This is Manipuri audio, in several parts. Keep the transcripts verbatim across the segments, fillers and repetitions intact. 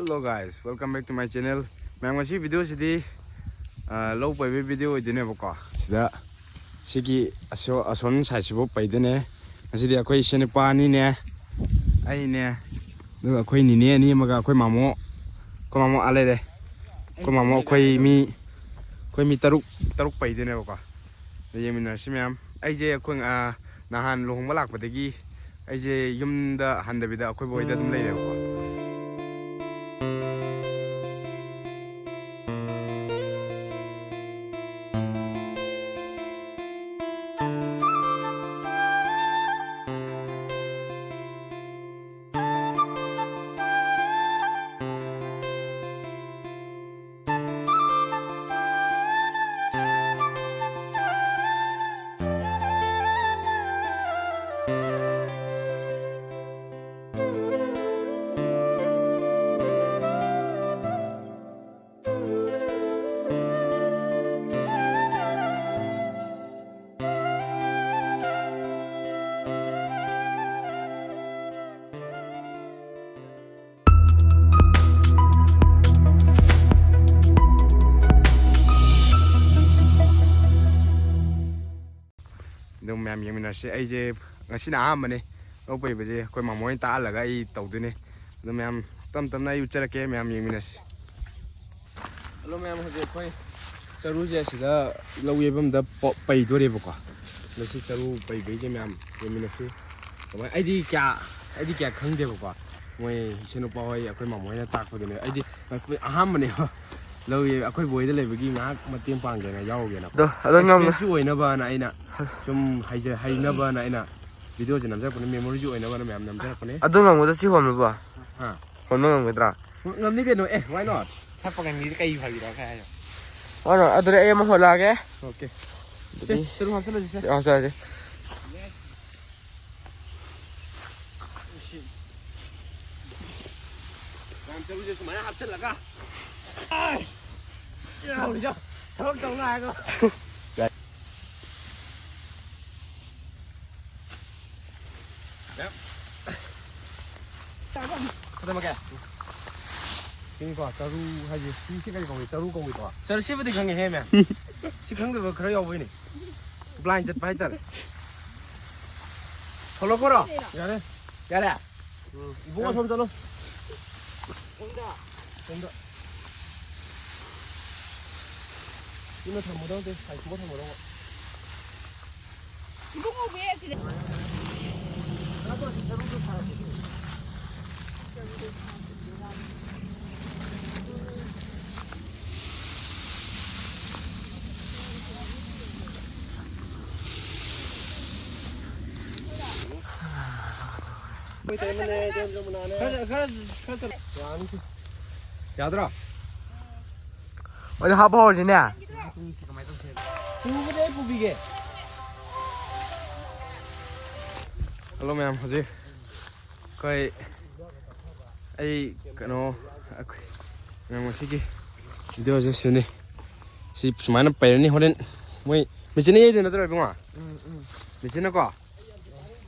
Hello guys, welcome back to my channel. ꯃꯌꯥꯝ, ꯉꯁꯤ ꯚꯤꯗꯤꯑꯣꯁꯤꯗꯤ, ꯑ, ꯂꯧ ꯄꯩꯕꯒꯤ ꯚꯤꯗꯤꯑꯣ ꯑꯣꯏꯗꯣꯏꯅꯦꯕꯀꯣ꯫ ꯁꯤꯗ ꯁꯤꯒꯤ ꯑꯁꯣ-, ꯑꯁꯣꯝ ꯁꯥꯏꯠꯁꯤꯕꯨ ꯄꯩꯗꯣꯏꯅꯦ꯫ ꯉꯁꯤꯗꯤ ꯑꯩꯈꯣꯏ ꯏꯆꯦ ꯅꯨꯄꯥ ꯑꯅꯤꯅꯦ, ꯑꯩꯅꯦ, ꯑꯗꯨꯒ ꯑꯩꯈꯣꯏ ꯅꯤꯅꯦ ꯑꯅꯤ ꯑꯃꯒ ꯑꯩꯈꯣꯏ ꯃꯥꯃꯣ, ꯑꯩꯈꯣꯏ ꯃꯥꯃꯣ ꯑꯥ ꯂꯩꯔꯦ꯫ ꯑꯩꯈꯣꯏ ꯃꯥꯃꯣ, ꯑꯩꯈꯣꯏ ꯃꯤ, ꯑꯩꯈꯣꯏ ꯃꯤ ꯇꯔꯨꯛ, ꯇꯔꯨꯛ ꯄꯩꯗꯣꯏꯅꯦꯕꯀꯣ꯫ ꯑꯗ ꯌꯦꯡꯃꯤꯟꯅꯔꯁꯤ ꯃꯌꯥꯝ꯫ ꯑꯩꯁꯦ ꯑꯩꯈꯣꯏ, ꯑ, ꯅꯍꯥꯟ ꯂꯨꯍꯣꯡꯕ ꯂꯥꯛꯄꯗꯒꯤ ꯑꯩꯁꯦ ꯌꯨꯝꯗ ꯍꯟꯗꯕꯤꯗ ꯑꯩꯈꯣꯏ ꯕꯣꯏꯗ ꯑꯗꯨꯝ ꯂꯩꯔꯦꯕꯀꯣ꯫ ꯑꯗꯨꯝ ꯃꯌꯥꯝ ꯌꯦꯡꯃꯤꯟꯅꯔꯁꯤ꯫ ꯑꯩꯁꯦ ꯉꯁꯤꯅ ꯑꯍꯥꯟꯕꯅꯦ ꯂꯧ ꯄꯩꯕꯁꯦ, ꯑꯩꯈꯣꯏ ꯃꯥꯃꯣ ꯍꯣꯏꯅ ꯇꯥꯛꯍꯜꯂꯒ ꯑꯩ ꯇꯧꯗꯣꯏꯅꯦ꯫ ꯑꯗꯨꯝ ꯃꯌꯥꯝ ꯇꯞ ꯇꯞꯅ ꯑꯩ ꯎꯠꯆꯔꯛꯀꯦ, ꯃꯌꯥꯝ ꯌꯦꯡꯃꯤꯟꯅꯁꯤ꯫ ꯍꯜꯂꯣ ꯃꯌꯥꯝ, ꯍꯧꯖꯤꯛ ꯑꯩꯈꯣꯏ ꯆꯔꯨꯁꯦ ꯑꯁꯤꯗ ꯂꯧ ꯌꯩꯐꯝꯗ ꯄ-, ꯄꯩꯗꯣꯔꯦꯕꯀꯣ꯫ ꯑꯗꯣ ꯁꯤ ꯆꯔꯨ ꯄꯩꯕꯩꯁꯦ ꯃꯌꯥꯝ ꯌꯦꯡꯃꯤꯟꯅꯁꯤ꯫ ꯀꯃꯥꯏ-, ꯑꯩꯗꯤ ꯀꯌꯥ, ꯑꯩꯗꯤ ꯀꯌꯥ ꯈꯪꯗꯦꯕꯀꯣ꯫ ꯃꯣꯏ ꯏꯆꯦ ꯅꯨꯄꯥ ꯍꯣꯏ, ꯑꯩꯈꯣꯏ ꯃꯥꯃꯣ ꯍꯣꯏꯅ ꯇꯥꯛꯄꯗꯨꯅꯦ꯫ ꯑꯩꯗꯤ ꯑꯍꯥꯟꯕꯅꯦꯕ ꯂꯧ ꯌꯩ-, ꯑꯩꯈꯣꯏ ꯕꯣꯏꯗ ꯂꯩꯕꯒꯤ ꯉꯥꯏꯍꯥꯛ ꯃꯇꯦꯡ ꯄꯥꯡꯒꯦꯅ ꯌꯥꯎꯔꯨꯒꯦꯅ꯫ ꯑꯗꯣ, ꯑꯗꯣ ꯉꯝꯃ- ꯑꯦꯛꯁꯄꯤꯔꯤꯌꯦꯟꯁꯁꯨ ꯑꯣꯏꯅꯕꯅ ꯑꯩꯅ ꯁꯨꯝ ꯍꯩꯖ-, ꯍꯩꯅꯕꯅ ꯑꯩꯅ ꯚꯤꯗꯤꯑꯣꯁꯦ ꯅꯝꯖꯔꯛꯄꯅꯦ, ꯃꯦꯃꯣꯔꯤꯁꯨ ꯑꯣꯏꯅꯕꯅ ꯃꯌꯥꯝ ꯅꯝꯖꯔꯛꯄꯅꯦ꯫ ꯑꯗꯨ ꯉꯝꯒꯗ꯭ꯔꯥ ꯁꯤ ꯍꯣꯟꯕꯕꯣ? ꯍꯥ? ꯍꯣꯟꯕ ꯉꯝꯒꯗ꯭ꯔꯥ? ꯉꯝꯅꯤ ꯀꯩꯅꯣ, ꯑꯦ, why not? ꯁꯛꯄ ꯀꯥꯡꯒꯤꯗꯤ ꯀꯩ ꯐꯒꯤꯔꯣ ꯈꯔ ꯍꯥꯏꯌꯣ꯫ Why not? ꯑꯗꯨꯗꯤ ꯑꯩ ꯑꯃ ꯍꯣꯜꯂꯛꯑꯒꯦ꯫ ꯑꯣꯀꯦ꯫ ꯁꯦ, ꯑꯗꯨꯗꯤ ꯆꯔꯨ ꯍꯥꯞꯆꯜꯂꯁꯤ, ꯁꯦ꯫ ꯁꯦ, ꯍꯥꯞꯆꯜꯂꯁꯤ꯫ ꯌꯥꯝ ꯆꯔꯨꯁꯦ ꯁꯨꯃꯥꯏꯅ ꯍꯥꯞꯆꯜꯂꯒ꯫ ꯑꯥꯏ! ꯌꯥꯎꯔꯤꯗꯣ ꯊꯕꯛ ꯇꯧ ꯉꯥꯏꯔꯒ꯫ ꯊꯝꯃꯒꯦ꯫ ꯁꯤꯅꯤꯀꯣ, ꯆꯔꯨ ꯍꯥꯏꯁꯦ, ꯁꯤ, ꯁꯤ ꯀꯔꯤ ꯀꯧꯏ? ꯆꯔꯨ ꯀꯧꯏꯀꯣ? ꯆꯔꯨ, ꯁꯤꯕꯨꯗꯤ ꯈꯪꯉꯦꯍꯦ, ꯃꯌꯥꯝ꯫ ꯁꯤ ꯈꯪꯗꯕ ꯈꯔ ꯌꯥꯎꯕꯩꯅꯦ꯫ Blind ꯆꯠꯄ ꯍꯥꯏꯇꯥꯔꯦ꯫ ꯊꯣꯛꯂꯛꯈ꯭ꯔꯣ? ꯌꯥꯔꯦ꯫ ꯌꯥꯔꯦ? ꯎꯝ, ꯏꯕꯨꯡꯉꯣ, ꯁꯣꯝ ꯆꯠꯂꯣ꯫ ꯁꯣꯝꯗ꯫ ꯁꯤꯃ ꯊꯝꯃꯨꯗꯧ ꯅꯠꯇꯦ, ꯀꯥꯏꯊꯣꯛꯑ ꯊꯝꯃꯨꯗꯧꯕ꯫ ꯏꯕꯨꯡꯉꯣꯕꯨ ꯍꯦꯛ ꯁꯤꯗ꯫ ꯈꯔ, ꯈꯔ, ꯈꯔ ꯆꯠꯂꯣ꯫ ꯌꯥꯅꯤ ꯁꯤ꯫ ꯌꯥꯗ꯭ꯔꯣ? ꯑꯗꯨ ꯍꯥꯞꯄ ꯍꯧꯔꯁꯤꯅꯦ꯫ ꯄꯨꯕꯗꯤ ꯑꯩ ꯄꯨꯕꯤꯒꯦ꯫ ꯍꯜꯂꯣ ꯃꯌꯥꯝ, ꯍꯧꯖꯤꯛ ꯑꯩꯈꯣꯏ, ꯑꯩ ꯀꯩꯅꯣ, ꯑꯩꯈꯣꯏ ꯃꯌꯥꯝ ꯉꯁꯤꯒꯤ videoꯁꯦ ꯁꯤꯅꯤ꯫ ꯁꯤ ꯁꯨꯃꯥꯏꯅ ꯄꯩꯔꯅꯤ ꯍꯣꯔꯦꯟ꯫ ꯃꯣꯏ ꯃꯦꯆꯤꯟꯅ ꯌꯩꯗꯣꯏ ꯅꯠꯇ꯭ꯔꯣ ꯏꯕꯨꯡꯉꯣ? ꯎꯝ, ꯎꯝ꯫ ꯃꯦꯆꯤꯟꯅꯀꯣ?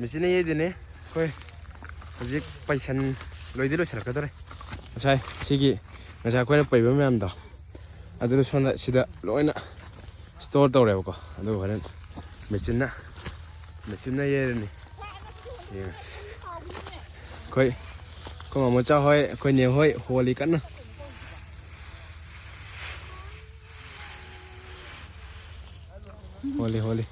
ꯃꯦꯆꯤꯟꯅ ꯌꯩꯗꯣꯏꯅꯦ꯫ ꯑꯩꯈꯣꯏ ꯍꯧꯖꯤꯛ ꯄꯩꯁꯟ ꯂꯣꯏꯗꯤ ꯂꯣꯏꯁꯤꯜꯂꯛꯀꯗꯧꯔꯦ꯫ ꯉꯁꯥꯏ ꯁꯤꯒꯤ, ꯉꯁꯥꯏ ꯑꯩꯈꯣꯏꯅ ꯄꯩꯕ ꯃꯌꯥꯝꯗꯣ, ꯑꯗꯨꯅ ꯁꯣꯝꯗ ꯁꯤꯗ ꯂꯣꯏꯅ store ꯇꯧꯔꯦꯕꯀꯣ꯫ ꯑꯗꯨꯒ ꯍꯣꯔꯦꯟ ꯃꯦꯆꯤꯟꯅ, ꯃꯦꯆꯤꯟꯅ ꯌꯩꯔꯅꯤ꯫ ꯌꯦꯡꯉꯁꯤ꯫ ꯑꯩꯈꯣꯏ, ꯑꯩꯈꯣꯏ ꯃꯃꯣꯆꯥ ꯍꯣꯏ, ꯑꯩꯈꯣꯏ ꯅꯦ ꯍꯣꯏ ꯍꯣꯜꯂꯤ ꯀꯟꯅ꯫ ꯍꯣꯜꯂꯤ, ꯍꯣꯜꯂꯤ꯫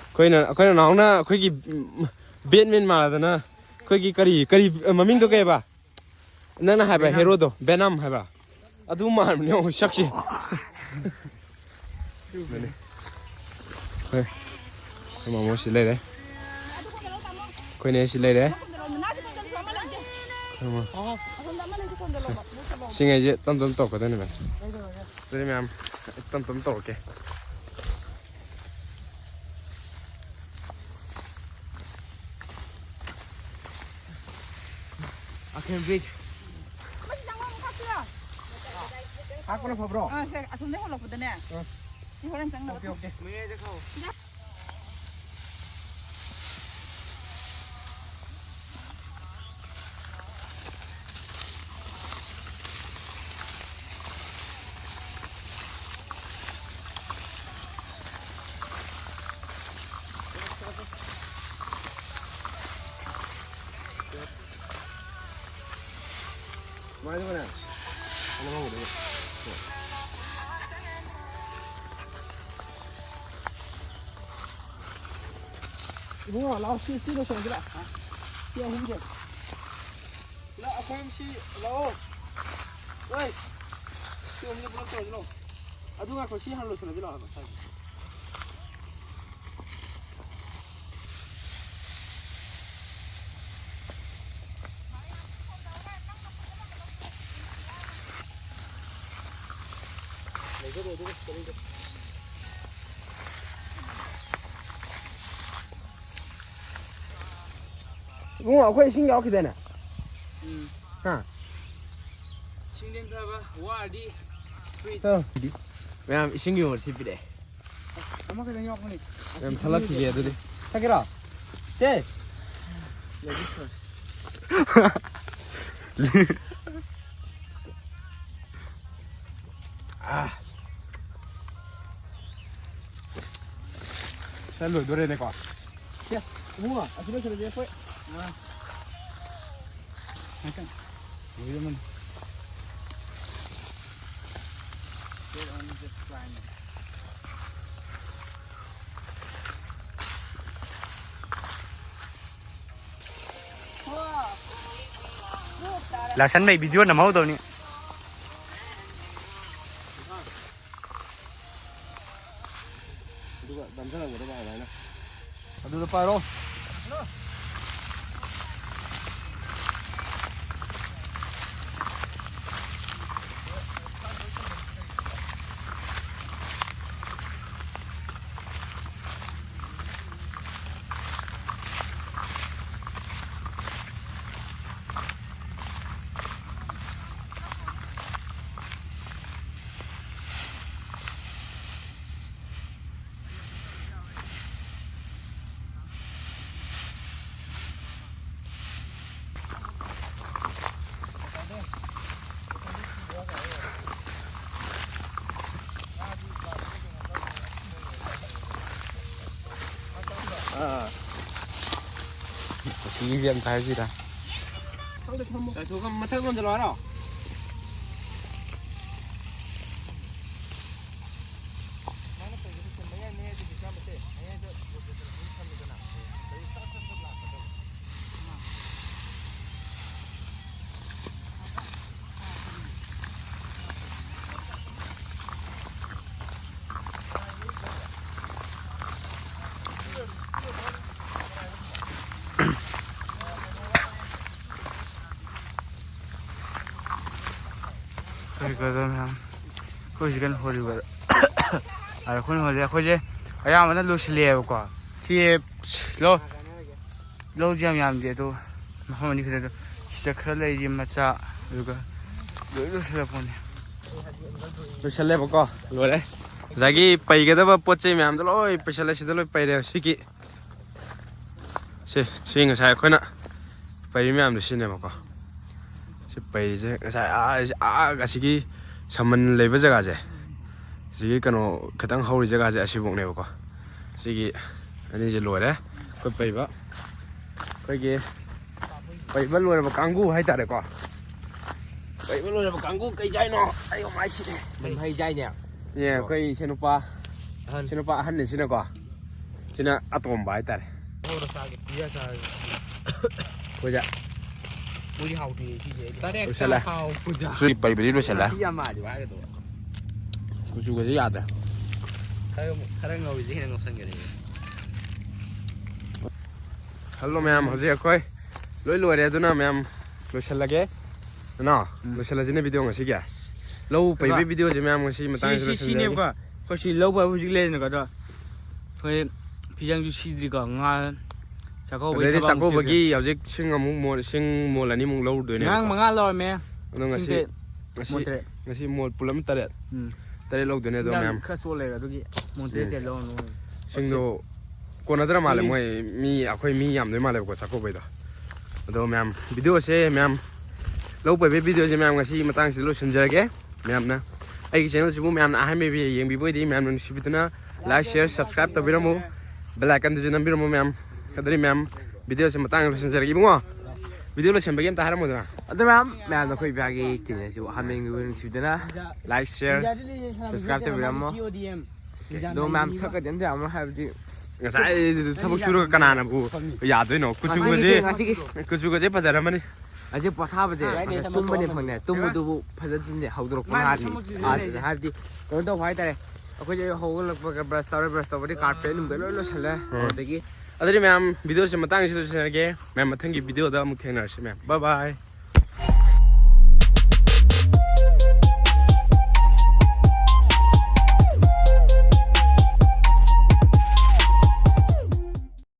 ꯑꯩꯈꯣꯏꯅ, ꯑꯩꯈꯣꯏ ꯅꯅꯥꯎꯅ ꯑꯩꯈꯣꯏꯒꯤ, ꯎꯝ, Batman ꯃꯥꯟꯗꯅ ꯑꯩꯈꯣꯏꯒꯤ ꯀꯔꯤ, ꯀꯔꯤ ꯃꯃꯤꯡꯗꯣ ꯀꯩꯕ? ꯅꯪꯅ ꯍꯥꯏꯕ ꯚꯦꯅꯝ꯫ Heroꯗꯣ, Venom ꯍꯥꯏꯕ? ꯑꯗꯨ ꯃꯥꯟꯕꯅꯦ ꯌꯦꯡꯉꯣ ꯁꯛꯁꯦ꯫ ꯑꯗꯨꯅꯤ꯫ ꯍꯣꯏ꯫ ꯑꯩꯈꯣꯏ ꯃꯃꯣ ꯁꯤ ꯂꯩꯔꯦ꯫ ꯑꯩꯈꯣꯏ ꯅꯦ ꯁꯤ ꯂꯩꯔꯦ꯫ ꯑꯩꯈꯣꯏ ꯃꯃꯣ꯫ ꯁꯤꯉꯩꯁꯦ ꯇꯞ ꯇꯞ ꯇꯧꯔꯛꯀꯗꯣꯏꯅꯦ ꯃꯌꯥꯝ꯫ ꯑꯗꯨꯗꯤ ꯃꯌꯥꯝ ꯇꯞ ꯇꯞ ꯇꯧꯔꯛꯀꯦ꯫ I can breathe. ꯍꯥꯞꯄꯅ ꯐꯕ꯭ꯔꯣ? ꯑꯥ, ꯁꯦ, ꯑꯁꯣꯝꯗꯩ ꯍꯣꯜꯂꯛꯄꯗꯅꯦ꯫ ꯑꯥ꯫ ꯁꯤ ꯍꯣꯔꯦꯟ ꯆꯪꯅꯕ꯫ Okay, okay. ꯁꯨꯃꯥꯏꯅ ꯇꯧꯕꯅꯦ꯫ ꯑꯗꯨ ꯉꯧꯕꯗꯨꯒ꯫ ꯏꯕꯨꯡꯉꯣ, ꯂꯥꯛꯑꯣ, ꯁꯤ, ꯁꯤ ꯂꯣꯏꯁꯤꯜꯂꯁꯤ ꯂꯥꯛꯑꯣ꯫ ꯁꯤ ꯑꯍꯨꯝꯁꯦ꯫ ꯂꯥꯛꯑꯣ, ꯑꯩꯈꯣꯏ ꯑꯍꯨꯝꯁꯤ ꯂꯥꯛꯑꯣ꯫ ꯍꯣꯏ꯫ ꯁꯤ ꯑꯍꯨꯝꯁꯦ ꯄꯨꯂꯞ ꯇꯧꯔꯁꯤ ꯂꯥꯛꯑꯣ꯫ ꯑꯗꯨ ꯉꯥꯏꯈꯣ, ꯁꯤ ꯍꯥꯟꯅ ꯂꯣꯏꯁꯤꯜꯂꯁꯤ ꯂꯥꯛꯑꯣ ꯍꯥꯏꯕ꯫ ꯏꯕꯨꯡꯉꯣ, ꯑꯩꯈꯣꯏ ꯏꯁꯤꯡ ꯌꯥꯎꯔꯛꯈꯤꯗꯥꯏꯅꯦ? ꯎꯝ꯫ ꯍꯥ? ꯏꯁꯤꯡ ꯂꯦꯟꯊꯕ ꯋꯥꯔꯗꯤ free꯫ ꯑ, ꯃꯌꯥꯝ ꯏꯁꯤꯡꯒꯤ ꯃꯍꯨꯠ ꯁꯤ ꯄꯤꯔꯛꯑꯦ꯫ ꯑꯃꯈꯛꯇꯪ ꯌꯥꯎꯔꯛꯄꯅꯤ꯫ ꯌꯥꯝ ꯊꯠꯂꯛꯈꯤꯒꯦ ꯑꯗꯨꯗꯤ꯫ ꯊꯛꯀꯦꯔꯣ? ꯆꯦ! ꯑꯥ꯫ ꯁꯦ, ꯂꯣꯏꯗꯣꯔꯦꯅꯦꯀꯣ꯫ ꯁꯦ, ꯏꯕꯨꯡꯉꯣ, ꯑꯁꯤ ꯂꯣꯏꯁꯤꯜꯂꯁꯦ ꯑꯩꯈꯣꯏ꯫ ꯑꯥ꯫ ꯉꯥꯏꯇꯪ꯫ ꯂꯣꯏꯔꯝꯃꯅꯤ꯫ ꯂꯥꯛꯁꯟꯕꯩ video ꯅꯝꯍꯧꯗꯧꯅꯤ꯫ ꯑꯗꯨꯒ ꯅꯝꯁꯤꯜꯂꯝꯒꯗꯕ ꯑꯗꯨꯃꯥꯏꯅ꯫ ꯑꯗꯨꯗ ꯄꯥꯏꯔꯣ꯫ ꯑꯥ꯫ ꯑꯁꯤꯒꯤꯁꯦ ꯑꯝꯇ ꯍꯥꯏꯁꯤꯔꯥ? ꯈꯪꯗꯦ, ꯆꯥꯏꯊꯣꯛꯑꯒ ꯃꯊꯛ ꯂꯣꯟꯁꯤꯜꯂꯣ ꯍꯥꯏꯔꯣ? ꯀꯔꯤ ꯀꯔꯤ ꯃꯌꯥꯝ ꯑꯩꯈꯣꯏꯁꯤ ꯀꯩꯅꯣ ꯍꯣꯜꯂꯤꯕꯗ꯫ ꯑꯗ ꯑꯩꯈꯣꯏꯅ ꯍꯣꯜꯂꯤ ꯑꯩꯈꯣꯏꯁꯦ ꯑꯌꯥꯝꯕꯅ ꯂꯣꯏꯁꯤꯜꯂꯛꯑꯦꯕꯀꯣ꯫ ꯁꯤ ꯂꯧ ꯂꯧꯁꯤ ꯌꯥꯝ ꯌꯥꯝꯗꯦ ꯑꯗꯣ ꯃꯐꯝ ꯑꯅꯤ ꯈꯛꯇ꯫ ꯁꯤꯗ ꯈꯔ ꯂꯩꯔꯤ ꯃꯆꯥ꯫ ꯑꯗꯨꯒ ꯂꯣꯏ ꯂꯣꯏꯁꯤꯜꯂꯛꯄꯅꯦ꯫ ꯂꯣꯏꯁꯜꯂꯦꯕꯀꯣ꯫ ꯂꯣꯏꯔꯦ꯫ ꯉꯁꯥꯏꯒꯤ ꯄꯩꯒꯗꯕ ꯄꯣꯠ ꯆꯩ ꯃꯌꯥꯝꯗꯣ ꯂꯣꯏ ꯄꯩꯁꯜꯂꯦ꯫ ꯁꯤꯗ ꯂꯣꯏ ꯄꯩꯔꯦ ꯁꯤꯒꯤ꯫ ꯁꯤ ꯁꯤ ꯉꯁꯥꯏ ꯑꯩꯈꯣꯏꯅ ꯄꯩꯔꯤ ꯃꯌꯥꯝꯗꯣ ꯁꯤꯅꯦꯕꯀꯣ꯫ ꯁꯤ ꯄꯩꯔꯤꯁꯦ ꯉꯁꯥꯏ ꯑꯥ ꯑꯥ ꯑꯁꯤꯒꯤ ꯁꯃꯟ ꯂꯩꯕ ꯖꯒꯥꯁꯦ, ꯑꯁꯤꯒꯤ ꯀꯩꯅꯣ ꯈꯤꯇꯪ ꯍꯧꯔꯤ ꯖꯒꯥꯁꯦ ꯑꯁꯤꯐꯧꯅꯦꯕꯀꯣ꯫ ꯁꯤꯒꯤ ꯑꯅꯤꯁꯦ ꯂꯣꯏꯔꯦ ꯑꯩꯈꯣꯏ ꯄꯩꯕ꯫ ꯑꯩꯈꯣꯏꯒꯤ ꯄꯩꯕ ꯂꯣꯏꯔꯕ ꯀꯥꯡꯕꯨ ꯍꯥꯏꯇꯥꯔꯦꯀꯣ꯫ ꯄꯩꯕ ꯂꯣꯏꯔꯕ ꯀꯥꯡꯕꯨ ꯀꯩ ꯆꯥꯏꯅꯣ? ꯑꯩ ꯃꯥꯏꯁꯤꯗꯤ ꯍꯩ ꯆꯥꯏꯅꯦ꯫ ꯑꯦ, ꯑꯩꯈꯣꯏ ꯏꯆꯦ ꯅꯨꯄꯥ, ꯑꯍꯟ꯫ ꯏꯆꯦ ꯅꯨꯄꯥ ꯑꯍꯟꯅꯤ ꯁꯤꯅꯀꯣ꯫ ꯁꯤꯅ ꯑꯇꯣꯝꯕ ꯍꯥꯏꯇꯥꯔꯦ꯫ ꯍꯧꯔ ꯆꯥꯒꯦ, ꯄꯤꯖ ꯆꯥꯒꯦ꯫ ꯑꯩꯈꯣꯏꯗ ꯃꯣꯏꯗꯤ ꯍꯥꯎꯇꯦ ꯁꯤꯁꯦ꯫ ꯇꯔꯦꯠ ꯂꯣꯏꯁꯜꯂꯦ꯫ ꯆꯥ ꯍꯥꯎ ꯄꯨꯖꯥ꯫ ꯁꯤ ꯄꯩꯕꯗꯤ ꯂꯣꯏꯁꯜꯂꯦ꯫ ꯃꯍꯤ ꯌꯥꯝ ꯃꯥꯜꯂꯤꯕ ꯍꯥꯏꯒꯗꯧꯕ꯫ ꯀꯨꯆꯨꯒꯁꯦ ꯌꯥꯗ꯭ꯔꯦ꯫ ꯈꯔ, ꯈꯔ ꯉꯧꯔꯤꯁꯦ ꯍꯦꯟꯅ ꯉꯧꯁꯟꯒꯅꯤ꯫ ꯍꯜꯂꯣ ꯃꯌꯥꯝ, ꯍꯧꯖꯤꯛ ꯑꯩꯈꯣꯏ ꯂꯣꯏ ꯂꯣꯏꯔꯦ, ꯑꯗꯨꯅ ꯃꯌꯥꯝ ꯂꯣꯏꯁꯜꯂꯒꯦ꯫ ꯅꯅꯥꯎ, ꯎꯝ꯫ ꯂꯣꯏꯁꯜꯂꯁꯤꯅꯦ video ꯉꯁꯤꯒꯤ꯫ ꯂꯧ ꯄꯩꯕꯩ ꯀꯩꯕ? Videoꯁꯦ ꯃꯌꯥꯝ ꯉꯁꯤ ꯁꯤ, ꯃꯇꯥꯡꯁꯤꯗ ꯁꯤ, ꯂꯣꯏꯁꯤꯜꯂꯁꯤ꯫ ꯁꯤꯅꯦꯕꯀꯣ꯫ ꯑꯩꯈꯣꯏ ꯁꯤ ꯂꯧ ꯄꯩꯕ ꯍꯧꯖꯤꯛ ꯂꯩꯔꯤꯅꯀꯣ, ꯑꯗꯣ ꯑꯩꯈꯣꯏ ꯐꯤꯖꯪꯁꯨ ꯁꯤꯗ꯭ꯔꯤꯀꯣ, ꯉꯥ ꯆꯥꯛꯀꯧꯕꯒꯤ ꯑꯗꯩꯗꯤ ꯊꯕꯛ ꯑꯃꯨꯛ ꯆꯥꯛꯀꯧꯕꯒꯤ ꯆꯠꯁꯦ꯫ ꯍꯧꯖꯤꯛ ꯁꯤꯡ ꯑꯃꯨꯛ ꯃꯣꯜ-, ꯁꯤꯡ ꯃꯣꯜ ꯑꯅꯤꯃꯨꯛ ꯂꯧꯔꯨꯗꯣꯏꯅꯦꯕꯀꯣ꯫ ꯉꯔꯥꯡ ꯃꯉꯥ ꯂꯧꯔꯝꯃꯦ꯫ ꯑꯗꯣ ꯁꯤꯡ ꯉꯁꯤ, ꯇꯔꯦꯠ, ꯉꯁꯤ, ꯃꯣꯟ ꯇꯔꯦꯠ꯫ ꯉꯁꯤ ꯃꯣꯟ ꯄꯨꯂꯞ ꯇꯔꯦꯠ꯫ ꯎꯝ꯫ ꯇꯔꯦꯠ ꯂꯧꯗꯣꯏꯅꯦ ꯑꯗꯣ ꯁꯤꯡꯗ ꯃꯌꯥꯝ꯫ ꯈꯔ ꯆꯣꯠꯂꯦ ꯑꯗꯨꯒꯤ ꯃꯣꯟ ꯇꯔꯦꯠ ꯎꯝ꯫ ꯇꯔꯦꯠ ꯂꯧꯔꯅꯨ꯫ ꯁꯤꯡꯗꯣ ꯀꯣꯟꯅꯗ꯭ꯔ ꯃꯥꯜꯂꯦ, ꯃꯤ ꯃꯣꯏ ꯃꯤ, ꯑꯩꯈꯣꯏ ꯃꯤ ꯌꯥꯝꯗꯣꯏ ꯃꯥꯜꯂꯦꯕꯀꯣ ꯆꯥꯛꯀꯧꯕꯩꯗꯣ꯫ ꯑꯗꯣ ꯃꯌꯥꯝ videoꯁꯦ ꯃꯌꯥꯝ ꯂꯧ ꯄꯩꯕꯩ videoꯁꯦ ꯃꯌꯥꯝ ꯉꯁꯤ ꯃꯇꯥꯡꯁꯤꯗ ꯂꯣꯏꯁꯤꯟꯖꯔꯒꯦ꯫ ꯃꯌꯥꯝꯅ ꯑꯩꯒꯤ channelꯁꯤꯕꯨ ꯃꯌꯥꯝꯅ ꯑꯍꯥꯟꯕ ꯌꯦꯡꯕꯤꯕ ꯑꯣꯏꯗꯤ ꯃꯌꯥꯝꯅ ꯅꯨꯡꯁꯤꯕꯤꯗꯨꯅ like, share, subscribe ꯇꯧꯕꯤꯔꯝꯃꯨ꯫ Bell iconꯗꯨꯁꯨ ꯅꯝꯕꯤꯔꯝꯃꯨ ꯃꯌꯥꯝ꯫ ꯑꯗꯨꯗꯤ ꯃꯌꯥꯝ videoꯁꯦ ꯃꯇꯥꯡ ꯂꯣꯏꯁꯤꯟꯖꯔꯒꯦ ꯏꯕꯨꯡꯉꯣ꯫ ꯚꯤꯗꯤꯑꯣ ꯂꯣꯏꯁꯤꯟꯕꯒꯤ ꯑꯝꯇ ꯍꯥꯏꯔꯝꯃꯨꯗꯅ꯫ ꯑꯗꯣ ꯃꯌꯥꯝ, ꯃꯌꯥꯝꯅ ꯑꯩꯈꯣꯏ ꯏꯕꯥꯒꯤ ꯆꯦꯅꯦꯜꯁꯤꯕꯨ ꯍꯥꯃꯦꯡꯒꯤ ꯑꯣꯏꯅ ꯅꯨꯡꯁꯤꯕꯤꯗꯅ like, share, subscribe ꯇꯧꯕꯤꯔꯝꯃꯣ꯫ ꯑꯗꯣ ꯃꯌꯥꯝ ꯁꯛꯀꯗꯤ ꯑꯝꯇ ꯌꯥꯝꯃꯣ ꯍꯥꯏꯕꯗꯤ ꯉꯁꯥꯏ ꯊꯕꯛ ꯁꯨꯔꯒ ꯀꯅꯥꯅꯕꯨ ꯌꯥꯗꯣꯏꯅꯣ? ꯀꯨꯆꯨꯒꯁꯦ, ꯉꯁꯤꯒꯤ, ꯉꯁꯤꯒꯤ ꯀꯨꯆꯨꯒꯁꯦ ꯐꯖꯔꯝꯃꯅꯤ꯫ ꯑꯁꯤ ꯄꯣꯊꯥꯕꯁꯦ ꯇꯨꯝꯕꯅꯦ ꯐꯪꯅꯦ꯫ ꯇꯨꯝꯕꯗꯨꯕꯨ ꯐꯖꯗꯣꯏꯅꯦ꯫ ꯍꯧꯗꯣꯔꯛꯄ ꯅꯍꯥꯟ ꯑꯗꯨꯗ ꯍꯥꯏꯕꯗꯤ ꯀꯩꯅꯣ ꯇꯧꯕ ꯍꯥꯏꯇꯥꯔꯦ꯫ ꯑꯩꯈꯣꯏꯁꯦ ꯍꯧꯒꯠꯂꯛꯄꯒ ꯕ꯭ꯔꯁ ꯇꯧꯔꯦ, ꯕ꯭ꯔꯁ ꯇꯧꯕꯗꯤ ꯀꯥꯔꯄꯦꯠ ꯅꯨꯡꯗ ꯂꯣꯏ ꯂꯣꯏꯁꯜꯂꯦ꯫ ꯑꯗꯒꯤ ꯑꯗꯨꯗꯤ ꯃꯌꯥꯝ, ꯚꯤꯗꯤꯑꯣꯁꯦ ꯃꯇꯥꯡꯁꯤꯗ ꯂꯣꯏꯁꯤꯟꯅꯔꯒꯦ꯫ ꯃꯌꯥꯝ, ꯃꯊꯪꯒꯤ ꯚꯤꯗꯤꯑꯣꯗ ꯑꯃꯨꯛ ꯊꯦꯡꯅꯔꯁꯤ ꯃꯌꯥꯝ꯫ Bye bye꯫